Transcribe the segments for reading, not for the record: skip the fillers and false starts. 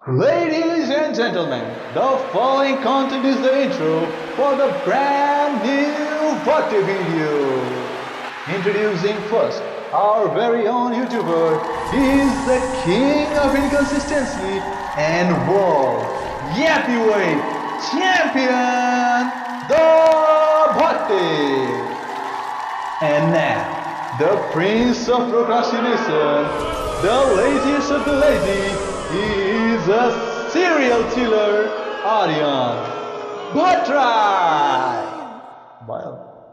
Ladies and gentlemen, the following content is the intro for the brand new Bhakti video. Introducing first our very own YouTuber. He is the king of inconsistency and world Yappyweight champion, the Bhakti. And now, the prince of procrastination, the laziest of the lazy. He is a serial killer, Aryan Bhattrai. भयो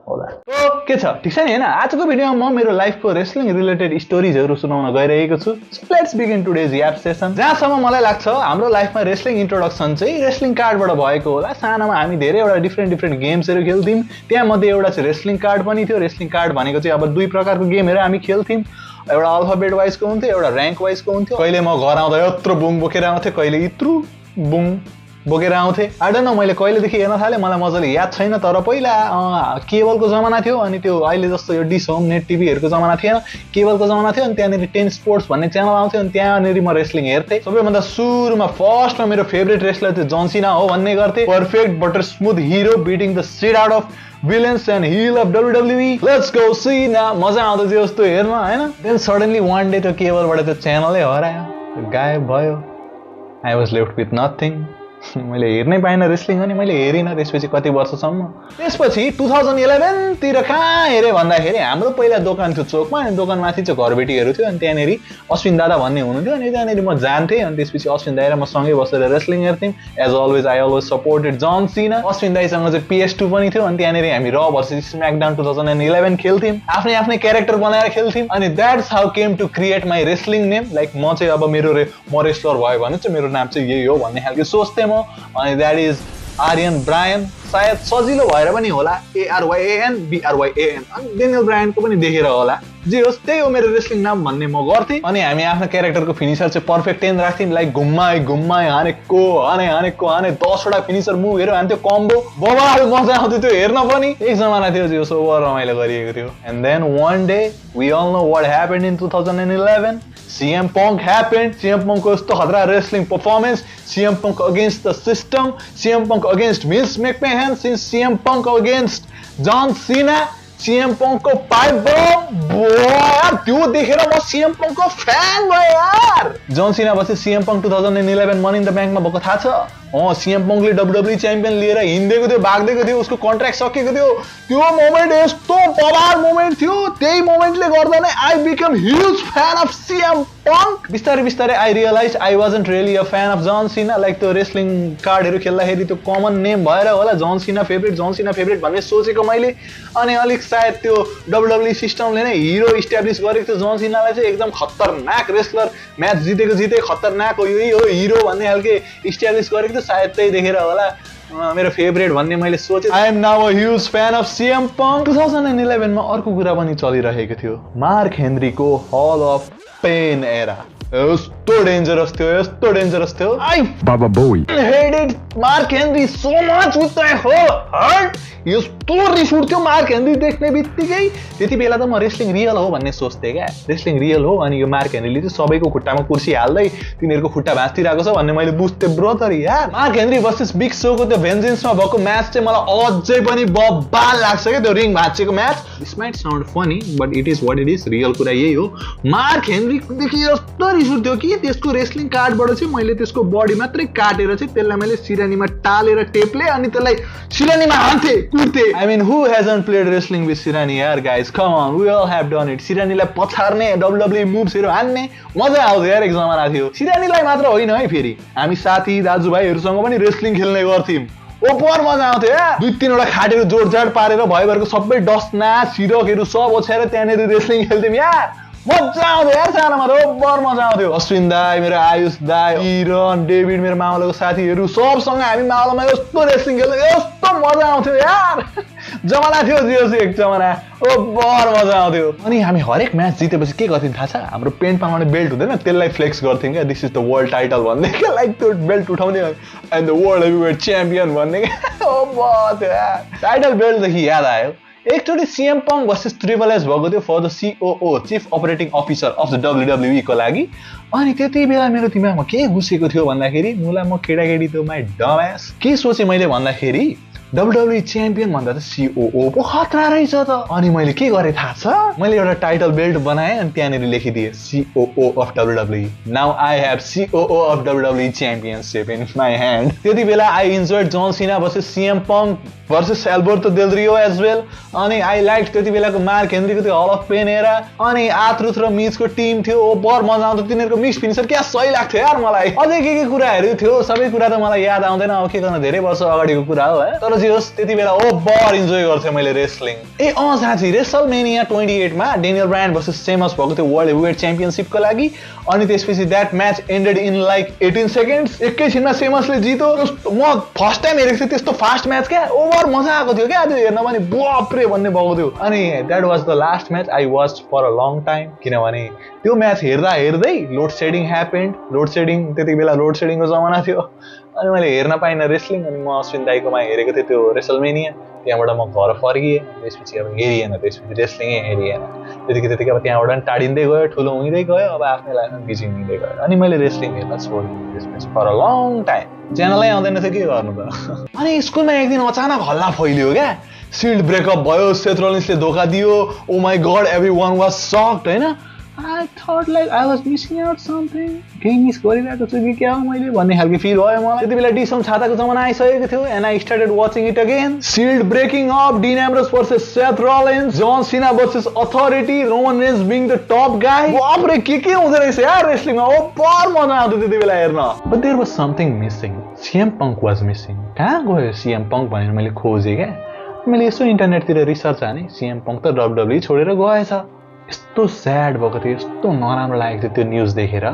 होला तो के छ ठीक छ नि हैन आजको भिडियोमा म मेरो लाइफको रेस्लिङ रिलेटेड स्टोरीजहरु सुनाउन गइरहेको छु so let's begin today's YAP session जहाँसम्म मलाई लाग्छ हाम्रो लाइफमा रेस्लिङ इन्ट्रोडक्सन चाहिँ रेस्लिङ कार्डबाट भएको होला सानामा हामी धेरैवटा डिफरेन्ट गेम्सहरु खेल्थ्यौं त्यहाँ मध्ये एउटा चाहिँ रेस्लिङ कार्ड पनि थियो रेस्लिङ कार्ड भनेको चाहिँ अब दुई प्रकारको गेमहरु हामी खेल्थ्यौं एउटा अल्फाबेट वाइजको हुन्थ्यो एउटा र्याङ्क वाइजको हुन्थ्यो कहिले म घर आउँदा यत्रो बुङ बोकेर आउँथे कहिले यत्रु बुङ बोकेर आउँथे आई डोन्ट नो मैले कहिलेदेखि हेर्न थाले मलाई मजाले याद छैन तर पहिला केबलको जमाना थियो अनि त्यो अहिले जस्तो यो डिस होम नेट टिभीहरुको जमाना थिएन केबलको जमाना थियो अनि त्यहाँनेरि 10 स्पोर्ट्स भन्ने च्यानल आउँथ्यो अनि त्यहाँनेरि म रेस्लिङ हेर्थे सबैभन्दा सुरुमा फर्स्टमा मेरो फेभरेट रेस्लर चाहिँ जन सिना हो भन्ने गर्थे perfect butter smooth hero beating the shit out of villains and heel of WWE. Let's go see ना मजा आउँदै थियो जस्तो हेर्न हैन then suddenly one day त्यो केबलबाट त्यो च्यानलै हरायो गायब भयो I was left with nothing मैले हेर्नै पाइन रेस्लिङ अनि मैले हेरिन त्यसपछि कति वर्षसम्म त्यसपछि 2011 तिर कहाँ हेरे भन्दाखेरि हाम्रो पहिला दोकान थियो चोकमा अनि दोकान माथि चाहिँ घरबेटीहरु थियो अनि त्यहाँनेरि अश्विन दादा भन्ने हुनुहुन्थ्यो अनि त्यहाँनेरि म जान्थे अनि त्यसपछि अश्विन दाइ र म सँगै बसेर रेस्लिङ हेर्थ्यौं as always I always supported John Cena Ashwin दाइसँग चाहिँ PS2 पनि थियो अनि त्यहाँनेरि हामी र भर्सेस स्म्याकडाउन 2011 खेल्थ्यौं आफ्नै आफ्नै क्यारेक्टर बनाएर खेल्थ्यौं अनि that's how came to create my wrestling name like म चाहिँ अब मेरो म रेस्लर भयो भने चाहिँ मेरो नाम चाहिँ यही हो भन्ने खालको सोच्थे म अनि द्याट इज आर्यन ब्रायन सायद सजिलो भएर पनि होला ARYAN BRYAN अनि डेनियल ब्रायनको पनि देखेर होला जे होस् त्यही हो मेरो रेस्लिङ नाम भन्ने म गर्थे अनि हामी आफ्नो क्यारेक्टरको फिनिशर चाहिँ पर्फेक्ट 10 राख्थ्यौं लाइक घुम्माई हानेको हाने 10 वटा फिनिशर मुभहरु हान्थ्यो कम्बो बवाल मजा आउँथ्यो त्यो हेर्न पनि एक जमाना थियो जे ओभर रमाइलो गरिएको थियो and then one day we all know what happened in 2011 CM Punk happened. CM Punk was the khatra wrestling performance. CM Punk against the system. CM Punk against Vince McMahon. Since CM Punk against John Cena. CM Punk को pipe bomb यार त्यो देखेर म CM Punk को fan भए यार John Cena versus CM Punk 2011 money in the बैंकमा भएको थाहा छ CM Punk ले WWE च्याम्पियन लिएर हिँडेको थियो भाग्दैको थियो उसको कन्ट्र्याक्ट सकेको थियो त्यो मोमेन्ट यस्तो बवाल मोमेन्ट थियो त्यही मोमेन्टले गर्दा नै I become huge fan of CM Punk बिस्तारै I realize I wasn't really a fan of John Cena like त्यो रेस्लिङ कार्डहरु खेल्दाखेरि त्यो कमन नेम भएर होला जन सिना फेभरेट भन्ने सोचेको मैले अनि अलिक सायद त्यो WWE सिस्टमले नै हिरो इस्ट्याब्लिश गरेको थियो जन सिनालाई चाहिँ एकदम खतरनाक रेस्लर म्याच जिते खतरनाक हो यही हो हिरो भन्ने खालके इस्ट्याब्लिश गरेको थियो सायद त्यही देखेर होला मेरो फेभरेट भन्ने मैले सोचे I am now a huge fan of CM Punk 2011 मा अर्को कुरा पनि चलिरहेको थियो मार्क हेनरीको हल अफ पेन एरा यस्तो डेन्जरस थियो आई बाबा boy hated Mark Henry so much with my whole heart यस्तो रिस उठ्थ्यो मार्क हेनरी देख्ने बित्तिकै त्यति बेला त म रेस्लिङ रियल हो भन्ने सोच्थे क्या रेस्लिङ रियल हो अनि यो मार्क हेनरीले चाहिँ सबैको खुट्टामा कुर्सी हाल्दै तिनीहरुको खुट्टा भाँचिरहेको छ भन्ने मैले बुझ्थे ब्रदर यार मार्क हेनरी वर्सेस बिग शोको त्यो भेन्जेन्समा भएको म्याच चाहिँ मलाई अझै पनि बब्बाल लाग्छ के त्यो रिङ भाँचेको match this might sound funny but it is what it is real कुरा यही हो मार्क हेनरी देखि यस्तो रिस उठ्थ्यो कि त्यसको रेस्लिङ कार्डबाट चाहिँ मैले त्यसको बडी मात्रै काटेर चाहिँ त्यसलाई मैले सिरानीमा टालेर टेपले अनि त्यसलाई सिरानीमा हान्थे कुर्थे I mean who hasn't played wrestling with सिरानी यार guys come on we all have done it सिरानीलाई पछार्ने WWE मुभ्सहरु हान्ने मजा आउँथ्यो यार एक जमाना थियो सिरानीलाई मात्र होइन है फेरि हामी साथी दाजुभाइहरुसँग पनि रेस्लिङ खेल्ने गर्थ्यौं ओपर मजा आउँथ्यो यार दुई तीनवटा खाटेर जोडजाड पारेर भइभरको सबै डस्ना सिरकहरु सब ओछ्याएर त्यहाँनेरि रेस्लिङ खेल्थ्यौं यार मजा आउँथ्यो यार सानोमा रोबर मजा आउँथ्यो अश्विन दाइ मेरो आयुष दाइ किरण डेभिड मेरो मावलको साथीहरु सबसँग हामी मावलमा यस्तो रेस्लिङ खेल्थ्यौं यस्तो मजा आउँथ्यो यार जमाना थियो जियोस एक जमाना ओबर मजा आउँथ्यो अनि हामी हरेक म्याच जितेपछि के गर्थ्यौं थाहा छ हाम्रो पेन्ट पाउने बेल्ट हुँदैन त्यसलाई फ्लेक्स गर्थ्यौं के this is the world title भन्ने के लाइक त्यो बेल्ट उठाउने and the world heavyweight champion भन्ने के ओबर थियो यार टाइटल बेल्ट देखि याद आयो एकचोटि CM Punk versus Triple H भएको थियो for the COO chief operating officer of the WWE को लागि। अनि त्यति बेला मेरो दिमागमा के घुसेको थियो भन्दाखेरि मुला म केटाकेटी त माइ डमएस के सोचे मैले भन्दाखेरि WWE च्याम्पियन भन्दा त COO पो खतरा रहेछ त। अनि मैले के गरेँ थाहा छ, मैले एउटा टाइटल बेल्ट बनाएँ अनि त्यहाँनिर लेखिदिएँ COO अफ WWE। Now I have COO अफ WWE championship in my hand. त्यति बेला I enjoyed John Cena versus CM Punk versus Alberto Del Rio as well. अनि आई लाइक त्यति बेलाको मार्क हेनरीको त्यो हल अफ पेन एरा। अनि आत्रुथ र मिजको टिम थियो, ओ बर मजा आउँथ्यो। तिनीहरूको मिक्स फिनिसर क्या सही लाग्थ्यो यार मलाई। अझै के कुराहरू थियो, सबै कुरा त मलाई याद आउँदैन, अब के गर्न धेरै वर्ष अगाडिको कुरा हो है। तर जे होस् त्यति बेला ओ बर इन्जोय गर्थेँ मैले रेस्लिङ। साँच्ची रेसलमेनिया 28 मा डेनियल ब्रायन भर्सेस सेमस भएको थियो वर्ल्ड हेभीवेट च्याम्पियनशिपको लागि। अनि त्यसपछि that match ended in like 18 seconds. एकैछिनमा सेमसले जित्यो। म फर्स्ट टाइम हेरेको थिएँ त्यस्तो फास्ट म्याच क्या, ओभर मजा आएको थियो क्या, त्यो हेर्न पनि बापरे भन्ने भएको थियो। अनि that was the last match I watch for a long time, किनभने त्यो म्याच हेर्दा हेर्दै load shedding happened. Load shedding त्यति बेला लोड सेडिङको जमाना थियो। अनि मैले हेर्न पाइनँ रेस्लिङ। अनि म अश्विन दाईकोमा हेरेको थिएँ त्यो रेसलमेनिया। त्यहाँबाट म घर फर्किएँ। त्यसपछि अब हेरिएन, त्यसपछि रेस्लिङै हेरिएन। त्यतिकै अब त्यहाँबाट पनि टाढिँदै गयो, ठुलो हुँदै गयो, अब आफ्नै लाइफमा बिजी हुँदै गयो। अनि मैले रेस्लिङ हेर्न छोडिदिएँ त्यसपछि फर अ लङ टाइम। च्यानलै आउँदैन थियो के गर्नु त। अनि स्कुलमा एक दिन अचानक हल्ला फैलियो क्या, सिल्ड ब्रेकअप भयो, सेथ रोलिन्सले धोका दियो। Oh my god everyone was shocked हैन। I thought like I was missing out something. केही मिस गरिरहेको छु कि क्या हो मैले भन्ने खालको फिल भयो मलाई। त्यति बेला डिसम छाताको जमाना आइसकेको थियो and I started watching it again. Shield breaking up, Dean Ambrose versus Seth Rollins, John Cena versus authority, Roman Reigns being the top guy. बापरे के हुँदो रहेछ यार रेस्लिङमा, ओ पर मजा आउँथ्यो त्यति बेला हेर्न। But there was something missing, CM Punk was missing. कहाँ गयो सीएम पंक भनेर मैले खोजेँ क्या। मैले यसो इन्टरनेटतिर रिसर्च हाने, सीएम पंक त WWE छोडेर गएछ। यस्तो स्याड भएको थियो, यस्तो नराम्रो लागेको थियो त्यो न्युज देखेर।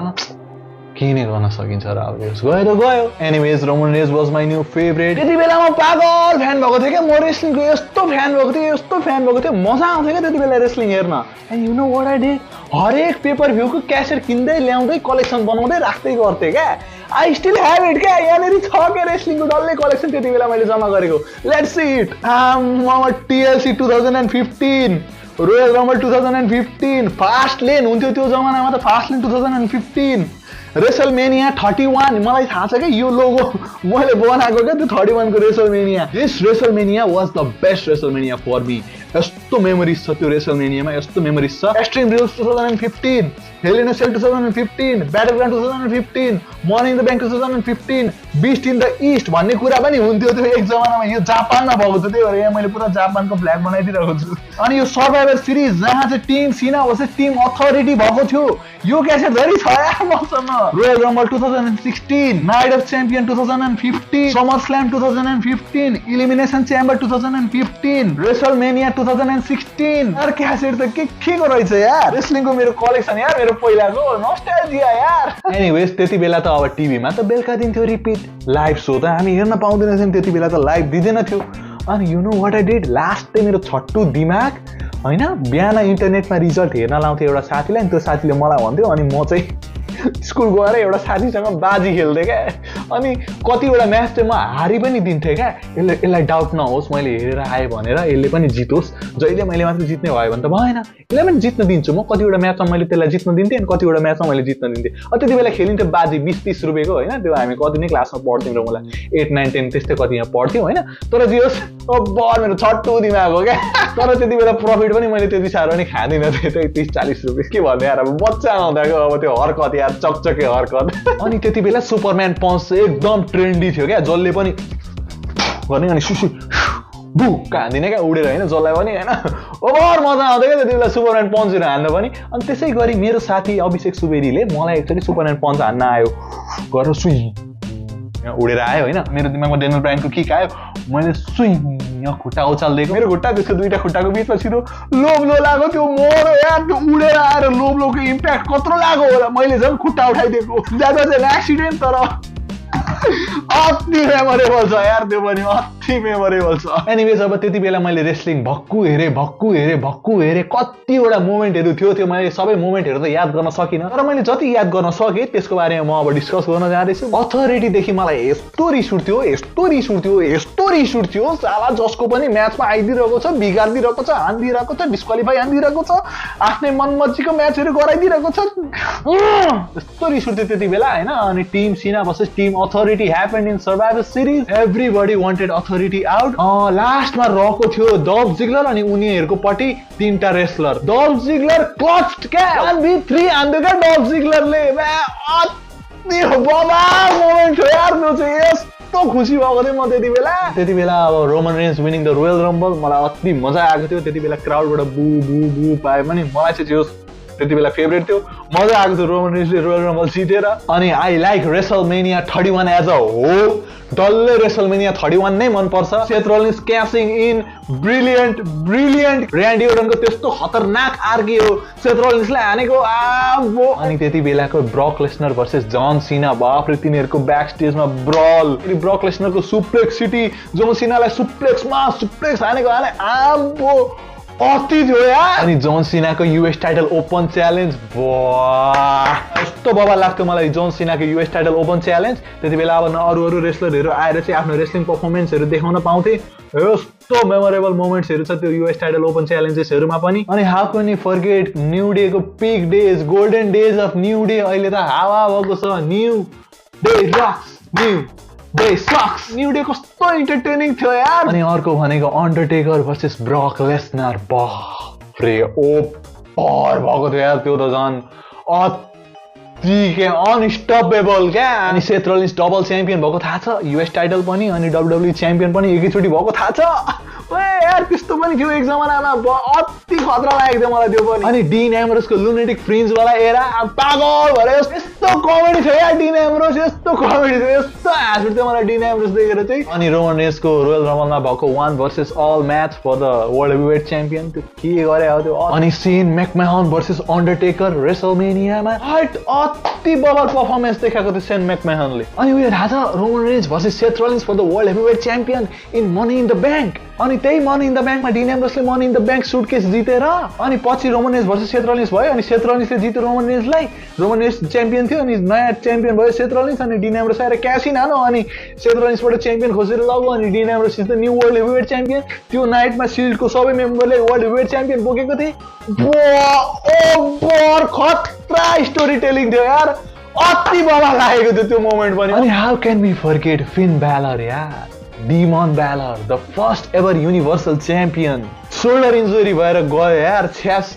के नै गर्न सकिन्छ र अब गयो त गयो। Anyways Roman Reigns was my new favourite. त्यति बेला म पागल फ्यान भएको थिएँ क्या, म रेस्लिङको यस्तो फ्यान भएको थियो, मजा आउँथ्यो क्या त्यति बेला रेस्लिङ हेर्न। And you know what I did, हरेक पेपर भ्यूको क्यासेट किन्दै ल्याउँदै कलेक्सन बनाउँदै राख्दै गर्थेँ क्या। आई स्टिल हेभ इट क्या, यहाँनिर छ क्या रेस्लिङको डल्लै कलेक्सन त्यति बेला मैले जम्मा गरेको। Let's see it. TLC 2015, royal Rumble 2015, fast lane हुन्थ्यो त्यो जमानामा त, फास्ट लेन 2015, रेसलमेनिया 31। मलाई थाहा छ क्या यो लोगो मैले बनाएको क्या त्यो 31 को WrestleMania. This WrestleMania was the best WrestleMania for me. यस्तो मेमोरिज छ त्यो रेसलमेनियामा, यस्तो मेमोरिज छ। Extreme Rules 2015, Hell in a Cell 2015, Battleground 2015, Money in the Bank 2015, Beast in the East भन्ने कुरा पनि हुन्थ्यो त्यो एक जमानामा। यो जापानमा भएको थियो, त्यही भएर यहाँ मैले पुरा जापानको फ्ल्याग बनाइदिरहेको छु। अनि यो सर्भाइभर सिरिज जहाँ चाहिँ team Cena versus team authority भएको थियो, यो क्यासेट धरि छ यार मसँग। Royal Rumble 2016, night of champion 2015, summer slam 2015, elimination chamber 2015, WrestleMania 2016। यार क्यासेट त के को रहेछ यार, रेस्लिङको मेरो कलेक्सन यार, मेरो पहिलाको नस्टाल्जिया यार। एनिवेज त्यति बेला त अब टिभीमा त बेलुका दिन्थ्यो रिपिट, लाइभ सो त हामी हेर्न पाउँदैन थियौँ त्यति बेला, त लाइभ दिँदैन थियो। अनि you know what I did, last मेरो छट्टु दिमाग होइन, बिहान इन्टरनेटमा रिजल्ट हेर्न लाउँथ्यो एउटा साथीलाई, अनि त्यो साथीले मलाई भन्थ्यो, अनि म चाहिँ स्कुल गएर एउटा साथीसँग बाजी खेल्थेँ क्या। अनि कतिवटा म्याच चाहिँ म हारी पनि दिन्थेँ क्या। यसलाई डाउट नहोस् मैले हेरेर आएँ भनेर, यसले पनि जितोस्, जहिले मैले मात्र जित्ने भयो भने त भएन, यसलाई पनि जित्न दिन्छु म। कतिवटा म्याचमा मैले त्यसलाई जित्न दिन्थेँ अनि कतिवटा म्याचमा मैले जित्न दिन्थेँ। त्यति बेला खेलिन्थ्यो बाजी 20-30 रुपियाँको होइन, त्यो हामी कति नै क्लासमा पढ्थ्यौँ र मलाई 8, 9, 10 त्यस्तै कति यहाँ पढ्थ्यौँ होइन। तर जे होस् बर मेरो छट्टु दिमाग हो क्या। तर त्यति बेला प्रफिट पनि मैले त्यति साह्रो नि खाँदिनँ थिएँ, त्यही 30-40 रुपियाँ। के भन्ने यार, अब बच्चा आउँदाको अब त्यो हरकत यार, चकचके हरकत। अनि त्यति बेला सुपरम्यान पन्च एकदम ट्रेन्डी थियो क्या, जसले पनि गर्ने अनि सुसु बु हान्दिने क्या उडेर होइन, जसलाई पनि होइन, ओभर मजा आउँथ्यो क्या त्यति बेला सुपरम्यान पन्चहरू हान्न पनि। अनि त्यसै गरी मेरो साथी अभिषेक सुवेदीले मलाई एकचोटि सुपरम्यान पन्च हान्न आयो, गरेर सुई उडेर आयो होइन। मेरो दिमागमा डेनियल ब्रायनको किक आयो, मैले सुई यहाँ खुट्टा उचालिदिएको, मेरो खुट्टा त्यसको दुईटा खुट्टाको बिचमा छिटो लोब्लो लाग्यो, त्यो मोर यार त्यो उडेर आएर लोब्लोको इम्प्याक्ट कत्रो लाग्यो होला, मैले झन् खुट्टा उठाइदिएको। That was an accident. तर अति मेमोरेबल छ यार, त्यो पनि अति मेमोरेबल छ। एनिवेज अब त्यति बेला मैले रेस्लिङ भक्कु हेरे, कतिवटा मोमेन्टहरू थियो, त्यो मैले सबै मोमेन्टहरू त याद गर्न सकिनँ, तर मैले जति याद गर्न सकेँ त्यसको बारेमा म अब डिस्कस गर्न जाँदैछु। अथोरिटीदेखि मलाई यस्तो रिस उठ्थ्यो साला, जसको पनि म्याचमा आइदिरहेको छ, बिगारिदिरहेको छ, हानिदिरहेको छ, डिस्क्वालिफाई हानिदिरहेको छ, आफ्नै मनमर्जीको म्याचहरू गराइदिरहेको छ, यस्तो रिस उठ्थ्यो त्यति बेला होइन। अनि team Cena versus team Authority happened in Survivor Series. Everybody wanted Authority out. लास्टमा रहेको थियो डल्फ जिग्लर अनि उनीहरूको पट्टि 3टा रेस्लर। डल्फ जिग्लर क्लच्ड क्या 1v3 हान्दियो क्या डल्फ जिग्लरले। मोमेन्ट थियो यार, त्यो चाहिँ यस्तो खुसी भएको थिएँ म त्यति बेला। अब Roman Reigns winning the royal Rumble, मलाई अति मजा आएको थियो। त्यति बेला क्राउडबाट बु बु बु पाए पनि मलाई चाहिँ त्यति बेला फेभरेट थियो, मजा आएको थियो रोमन रेन्सले रोयल रम्बल जितेर। अनि I like WrestleMania 31 as a whole. डल्लै रेसलमेनिया 31 नै मनपर्छ। Seth Rollins cashing in, brilliant. Randy ओर्टनको त्यस्तो खतरनाक आर्की हो सेथ रोलिन्सलाई हानेको, आम्बो। अनि त्यति बेलाको ब्रक लेसनर भर्सेस जन सिना, बाफरे तिनीहरूको ब्याक स्टेजमा ब्रल। ब्रक लेसनरको सुप्लेक्स सिटी, जन सिनालाई सुप्लेक्स हानेको, आम्बो अति थियो यार। अनि जन सिनाको युएस टाइटल ओपन च्यालेन्ज, यस्तो बवाल लाग्थ्यो मलाई जन सिनाको युएस टाइटल ओपन च्यालेन्ज। त्यति बेला अब अरू रेस्लरहरू आएर चाहिँ आफ्नो रेस्लिङ पर्फर्मेन्सहरू देखाउन पाउँथे। यस्तो मेमोरेबल मोमेन्ट्सहरू छ त्यो युएस टाइटल ओपन च्यालेन्जेसहरूमा पनि। अनि how can you forget New डेको peak days, golden days of New Day. अहिले त हावा भएको छ, New Day rocks, New Day sucks. New Day कस्तो इन्टरटेनिङ थियो यार। अनि अर्को भनेको अन्डरटेकर भर्सेस ब्रक लेसनर, बाफरे ओपर भएको थियो यार, त्यो त झन् अति अनस्टपेबल क्या। अनि सेथ रोलिन्स डबल च्याम्पियन भएको थाहा छ, युएस टाइटल पनि अनि WWE च्याम्पियन पनि एकैचोटि भएको थाहा छ। यार त्यस्तो पनि थियो एक जमानामा, अति खतरा लागेको थियो मलाई त्यो पनि। अनि डिन एम्ब्रोसको लुनेटिक फ्रिन्जवाला एरा, पागल भएर यस्तो कमेडी थियो यार डिन एम्ब्रोस, यस्तो कमेडी थियो, यस्तो हाँस उठ्थ्यो मलाई डिन एम्ब्रोस देखेर चाहिँ। अनि रोमन रेन्सको रोयल रम्बलमा भएको 1 versus all match for the world heavyweight champion, त्यो के गरे हो त्यो। अनि सेन मैकमहन भर्सेस अन्डरटेकर रेसलमेनियामा, अति बवाल पर्फर्मेन्स देखाएको थियो सेन मैकमहनले। अनि उयो थाहा छ Roman Reigns versus Seth Rollins for the world heavyweight champion in money in the bank. अनि त्यही मनी इन द ब्याङ्कमा डिन एम्ब्रोसले money in the bank suitcase जितेर, अनि पछि Roman Reigns versus Seth Rollins भयो। अनि सेथ रोलिन्सले जित्यो रोमन रेन्सलाई, रोमन रेन्स च्याम्पियन थियो, अनि नयाँ च्याम्पियन भयो सेथ रोलिन्स। अनि डिन एम्ब्रोस आएर क्यास इन हानो, अनि सेथ रोलिन्सबाट च्याम्पियन खोजेर लग्यो, अनि Dean Ambrose is the new world heavyweight champion. त्यो नाइटमा सिल्डको सबै मेम्बरले वर्ल्ड हेभीवेट च्याम्पियन बोकेको थिए। ओभर खतरा स्टोरी टेलिङ थियो यार, अति बवाल लागेको थियो त्यो मोमेन्ट पनि। अनि how can we forget Finn Balor यार, Demon Balor, the first ever universal champion. Shoulder injury भएर गयो यार, छ्यास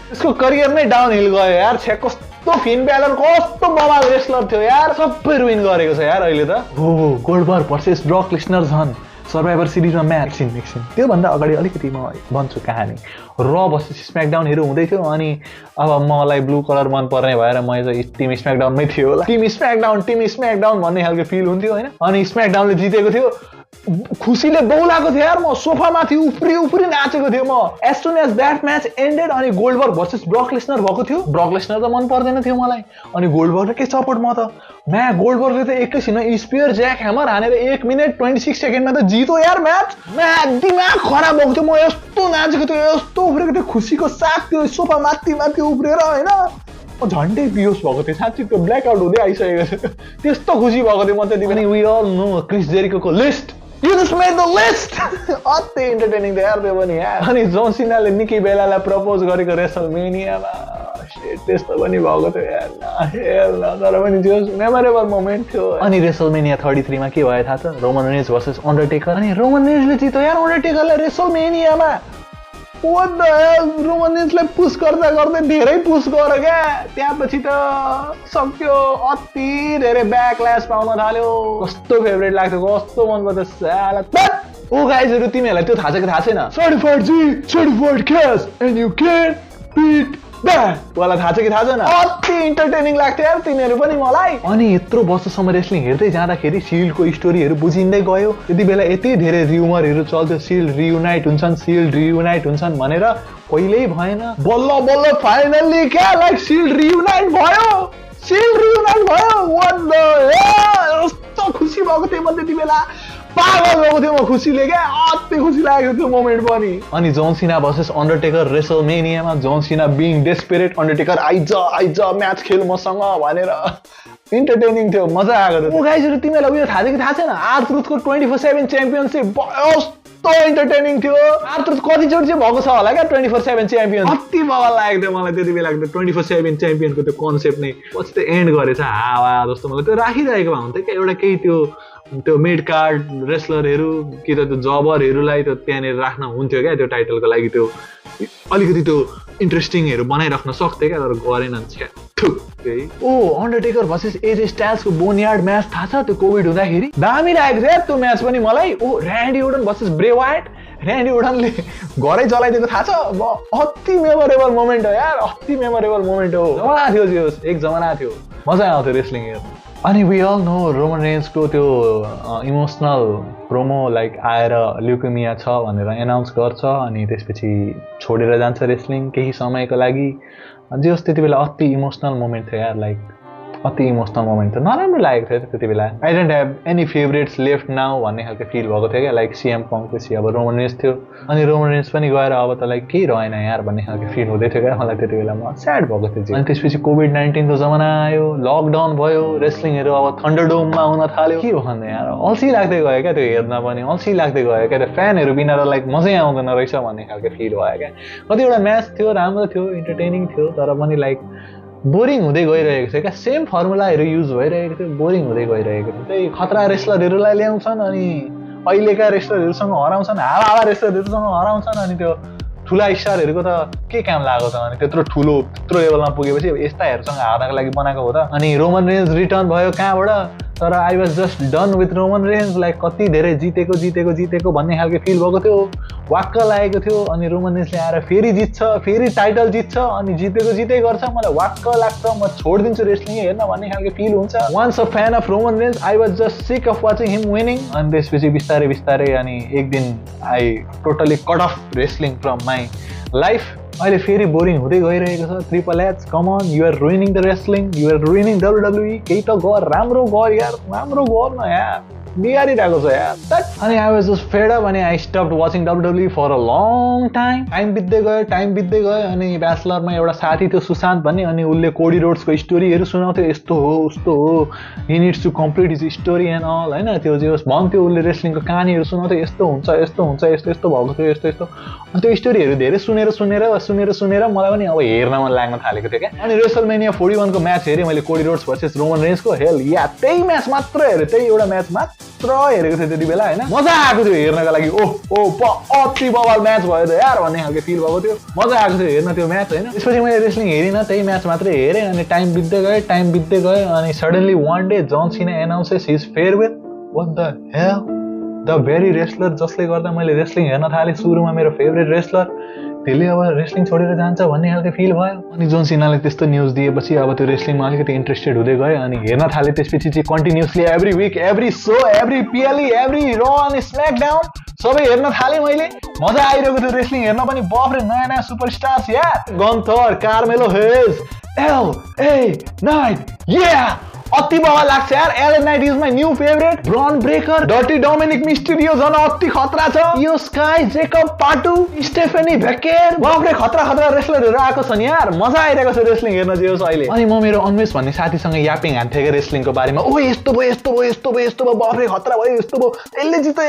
त्यसको करियर नै डाउन हिल गयो यार। छ्या कस्तो फिन ब्यालर कस्तो बवाल रेस्लर थियो यार, सबै रुइन गरेको छ यार अहिले त। हो गोल्डबर्ग भर्सेस ब्रक लेसनर झन् सर्भाइभर सिरिजमा म्याच एकछिन त्योभन्दा अगाडि अलिकति म भन्छु कहानी। र भर्सेस स्म्याकडाउनहरू हुँदै थियो, अनि अब मलाई ब्लू कलर मन पर्ने भएर म चाहिँ टिम स्म्याकडाउनमै थियो होला। टिम स्म्याकडाउन भन्ने खालको फिल हुन्थ्यो होइन। अनि स्म्याकडाउनले जितेको थियो, खुसीले बौलाएको थियो यार, म सोफामाथि उफ्री नाचेको थियो म। As soon as that match ended, अनि गोल्डबर्ग भर्सेस ब्रक लेसनर भएको थियो। ब्रक लेसनर त मन पर्दैन थियो मलाई, अनि गोल्डबर्गले के सपोर्ट म त। गोल्डबर्गले त एकैछिन स्पियर ज्याक ह्यामर हानेर 1 मिनेट 26 सेकेन्डमा त जित्यो यार म्याच। दिमाग खराब भएको थियो, म यस्तो नाचेको थियो, यस्तो उफ्रेको थियो, खुसीको साथ त्यो सोफा माथि उफ्रेर होइन, म झन्डै बिहोस भएको थियो साँच्ची, त्यो ब्ल्याकआउट हुँदै आइसकेको थियो, त्यस्तो खुसी भएको थियो म त्यति पनि। वी अल नो क्रिस जेरिकोको list, You just made the list! अति इन्टरटेनिङ थियो यार त्यो पनि यार। अनि जोन सिनाले निकी बेलालाई प्रपोज गरेको रेसलमेनियामा, त्यस्तो पनि भएको थियो यार, तर पनि त्यो मेमोरेबल मोमेन्ट थियो। अनि रेसलमेनिया 33 मा के भयो थाहा छ, रोमन रेन्स भर्सेस अन्डरटेकर। अनि रोमन रेन्सले जित्यो यार अन्डरटेकरलाई रेसलमेनियामा। What the hell, रोमन रेन्सलाई पुस गर्दा गर्दै धेरै पुस गर्यो क्या, त्यहाँपछि त सक्यो, अति धेरै ब्याकल्यास पाउन थाल्यो। कस्तो फेभरेट लाग्थ्यो, कस्तो मन पर्थ्यो साला। ओ गाइजहरु तिमीहरूलाई त्यो थाहा छ कि थाहा छैन, certified G, certified cash and you can beat that वाला थाहा छ कि थाहा छैन। अति इन्टरटेनिङ लाग्थ्यो यार तिनीहरू पनि मलाई। अनि यत्रो वर्षसम्म रेस्लिङ हेर्दै जाँदाखेरि सिल्डको स्टोरीहरू बुझिँदै गयो। त्यति बेला यति धेरै र्युमरहरू चल्थ्यो, सिल्ड रियुनाइट हुन्छन् भनेर, कहिल्यै भएन। बल्ल बल्ल फाइनल्ली क्या लाइक सिल्ड रियुनाइट भयो। वाट द हेल, कस्तो खुसी त्यति बेला पागल भएको थियो म खुसीले क्या अति खुसी लागेको थियो मोमेन्ट पनि अनि जोन सिना भर्सेस अन्डरटेकर रेसलमेनियामा जोन सिना बिङ डेस्परेट अन्डरटेकर आइज म्याच खेल मसँग भनेर इन्टरटेनिङ थियो मजा आएको थियो गाइजहरु तिमीलाई उयो थाहा थियो कि थाहा छैन आर्थरुथको 24/7 च्याम्पियनशिप कस्तो इन्टरटेनिङ थियो आर्थरुथ कतिचोटि चाहिँ भएको छ होला क्या 24/7 च्याम्पियन अति बवाल लागेको थियो मलाई त्यति बेलाको 24/7 च्याम्पियनको त्यो कन्सेप्ट नै पछि त एन्ड गरेछ हावा जस्तो मलाई त्यो राखिरहेको भए हुन्थ्यो क्या एउटा केही त्यो मिड कार्ड रेस्लरहरू कि त त्यो जबरहरूलाई त्यो त्यहाँनिर राख्न हुन्थ्यो क्या त्यो टाइटलको लागि त्यो अलिकति त्यो इन्ट्रेस्टिङहरू बनाइराख्न सक्थ्यो क्या तर गरेनन् ओ अन्डरटेकर भर्सेस एजे स्टाइल्सको बोनयार्ड म्याच थाहा छ त्यो कोभिड हुँदाखेरि दामी लागेको थियो त्यो म्याच पनि मलाई ओ Randy Orton versus Bray Wyatt Randy ओर्टनले घरै चलाइदिएको थाहा छ अति मेमोरेबल मोमेन्ट हो यार अति मेमोरेबल मोमेन्ट हो जमाना थियो एक जमाना थियो मजा आउँथ्यो रेस्लिङ हेर्नु अनि वी अल नो रोमन रेन्सको त्यो इमोसनल प्रोमो लाइक आएर ल्युकेमिया छ भनेर एनाउन्स गर्छ अनि त्यसपछि छोडेर जान्छ रेस्लिङ केही समयको लागि जे होस् त्यति बेला अति इमोसनल मोमेन्ट थियो यार लाइक अति इमोसनल मोमेन्ट थियो नराम्रो लागेको थियो त्यति बेला I don't have any favourites left now भन्ने खालको फिल भएको थियो क्या लाइक सिएम पङ्कपछि अब रोमन रेन्स थियो अनि रोमन रेन्स पनि गएर अब त लाइक केही रहेन यार भन्ने खालको फिल हुँदै थियो क्या मलाई त्यति बेला म स्याड भएको थियो अनि त्यसपछि कोभिड-19 को जमाना आयो लकडाउन भयो रेस्लिङहरू अब थन्डरडोममा आउन थाल्यो के भन्ने यार अल्छी लाग्दै गयो क्या त्यो हेर्न पनि अल्छी लाग्दै गयो क्या त्यो फ्यानहरू बिना त लाइक मजै आउँदैन रहेछ भन्ने खालको फिल भयो क्या कतिवटा म्याच थियो राम्रो थियो इन्टरटेनिङ थियो तर पनि लाइक बोरिङ हुँदै गइरहेको थियो क्या सेम फर्मुलाहरू युज भइरहेको थियो बोरिङ हुँदै गइरहेको थियो त्यही खतरा रेस्लरहरूलाई ल्याउँछन् अनि अहिलेका रेस्लरहरूसँग हराउँछन् हावा रेस्लरहरूसँग हराउँछन् अनि त्यो ठुला स्टारहरूको त के काम लागेको छ अनि त्यत्रो लेभलमा पुगेपछि यस्ताहरूसँग हार्नको लागि बनाएको हो त अनि रोमन रेन्स रिटर्न भयो कहाँबाट तर I was just done with Roman Reigns like कति धेरै जितेको भन्ने खालको फिल भएको थियो वाक्क लागेको थियो अनि रोमन रेन्सले आएर फेरि जित्छ फेरि टाइटल जित्छ अनि जितेको गर्छ मलाई वाक्क लाग्छ म छोडिदिन्छु रेस्लिङ हेर्न भन्ने खालको फिल हुन्छ once a fan of Roman Reigns I was just sick of watching him winning अनि त्यसपछि बिस्तारै अनि एक दिन I totally cut off wrestling from my life अहिले फेरि बोरिङ हुँदै गइरहेको छ triple H come on you are ruining the wrestling you are ruining WWE केही त गर राम्रो गर यार राम्रो गर न यार बिगारिरहेको छ यार अनि I was just fed up अनि I stopped watching WWE for a long time बित्दै गयो अनि ब्याचलरमा एउटा साथी थियो सुशान्त भन्ने अनि उसले कोडी रोड्सको स्टोरीहरू सुनाउँथ्यो यस्तो हो उस्तो हो he needs to complete his story and all होइन त्यो जे होस् भन्थ्यो उसले रेस्लिङको कहानीहरू सुनाउँथ्यो यस्तो हुन्छ यस्तो भएको थियो यस्तो अनि त्यो स्टोरीहरू धेरै सुनेर मलाई पनि अब हेर्न मन लाग्न थालेको थियो क्या अनि रेसलमेनिया 41 को म्याच हेरेँ मैले कोडी रोड्स भर्सेस रोमन रेन्सको हेल या त्यही म्याच मात्र हेरेँ त्यही एउटा म्याच मात्र हेरेको थियो त्यति बेला होइन मजा आएको थियो हेर्नका लागि अति बवाल म्याच भयो त यार भन्ने खालको फिल भएको थियो मजा आएको थियो हेर्न त्यो म्याच होइन त्यसपछि मैले रेस्लिङ हेरिनँ त्यही म्याच मात्रै हेरेँ अनि टाइम बित्दै गयो अनि suddenly one day John Cena announces his farewell what the hell the very wrestler जसले गर्दा मैले रेस्लिङ हेर्न थालेँ सुरुमा मेरो फेभरेट रेस्लर त्यसले अब रेस्लिङ छोडेर जान्छ भन्ने खालको फिल भयो अनि जोन सिनाले त्यस्तो न्युज दिएपछि अब त्यो रेस्लिङमा अलिकति इन्ट्रेस्टेड हुँदै गयो अनि हेर्न थालेँ त्यसपछि चाहिँ continuously every week every show every PLE every र अनि स्म्याकडाउन सबै हेर्न थालेँ मैले मजा आइरहेको थियो रेस्लिङ हेर्न पनि बफरे नयाँ सुपरस्टार्स यार Gunther Carmelo Hayes LA Knight या अति बवाल लाग्छ यार LA Knight is my new favourite Bron Breakker dirty Dominik Mysterio झन् अति खतरा छ यो स्काई जेकब पाटु स्टेफेनी भेकेर बाफ्रे खतरा रेस्लरहरू आएको छन् यार मजा आइरहेको छ रेस्लिङ हेर्न जे होस् अहिले अनि म मेरो अन्वेष भन्ने साथीसँग यापिङ हान्थेँ क्या रेस्लिङको बारेमा ओ यस्तो भयो बाफ्रे खतरा भयो यस्तो भयो यसले जित्यो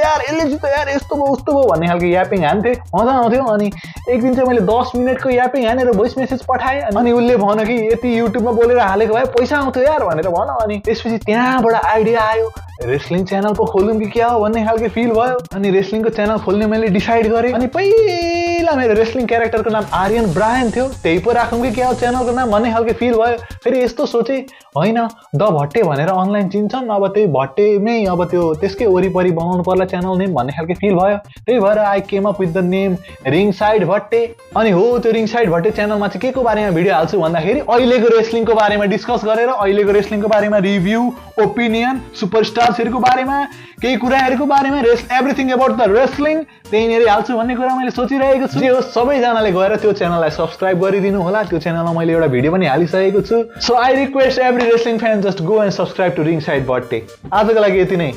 यार यस्तो भयो उस्तो भयो भन्ने खालको यापिङ हान्थेँ मजा आउँथ्यो अनि एक दिन चाहिँ मैले 10 मिनटको यापिङ हानेर भोइस मेसेज पठाएँ अनि उसले भन्यो कि यति युट्युबमा बोलेर हालेको भए पैसा आउँथ्यो यार भनेर भन अनि त्यसपछि त्यहाँबाट आइडिया आयो रेस्लिङ च्यानल पो खोलौँ कि क्या हो भन्ने खालको फिल भयो अनि रेस्लिङको च्यानल खोल्ने मैले डिसाइड गरेँ अनि पहिला मेरो रेस्लिङ क्यारेक्टरको नाम आर्यन ब्रायन थियो त्यही पो राखौँ कि क्या हो च्यानलको नाम भन्ने खालको फिल भयो फेरि यस्तो सोचेँ होइन द भट्टे भनेर अनलाइन चिन्छन् अब त्यही भट्टेमै अब त्यो त्यसकै वरिपरि बनाउनु पर्ला च्यानल नेम भन्ने खालको फिल भयो त्यही भएर I came up with the name ring side भट्टे अनि हो त्यो रिङ साइड भट्टे च्यानलमा चाहिँ के को बारेमा भिडियो हाल्छु भन्दाखेरि अहिलेको रेस्लिङको बारेमा डिस्कस गरेर अहिलेको रेस्लिङको बारेमा रिभ्यू ओपिनियन सुपरस्टार्सहरूको बारेमा केही कुराहरूको बारेमा एभ्रिथिङ अबाउट द रेस्लिङ त्यहीँनिर हाल्छु भन्ने कुरा मैले सोचिरहेको छु जे होस् सबैजनाले गएर त्यो च्यानललाई सब्सक्राइब गरिदिनु होला त्यो च्यानलमा मैले एउटा भिडियो पनि हालिसकेको छु so I request every wrestling fan just go and subscribe to Ringside Bhatte आजको लागि यति नै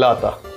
ल त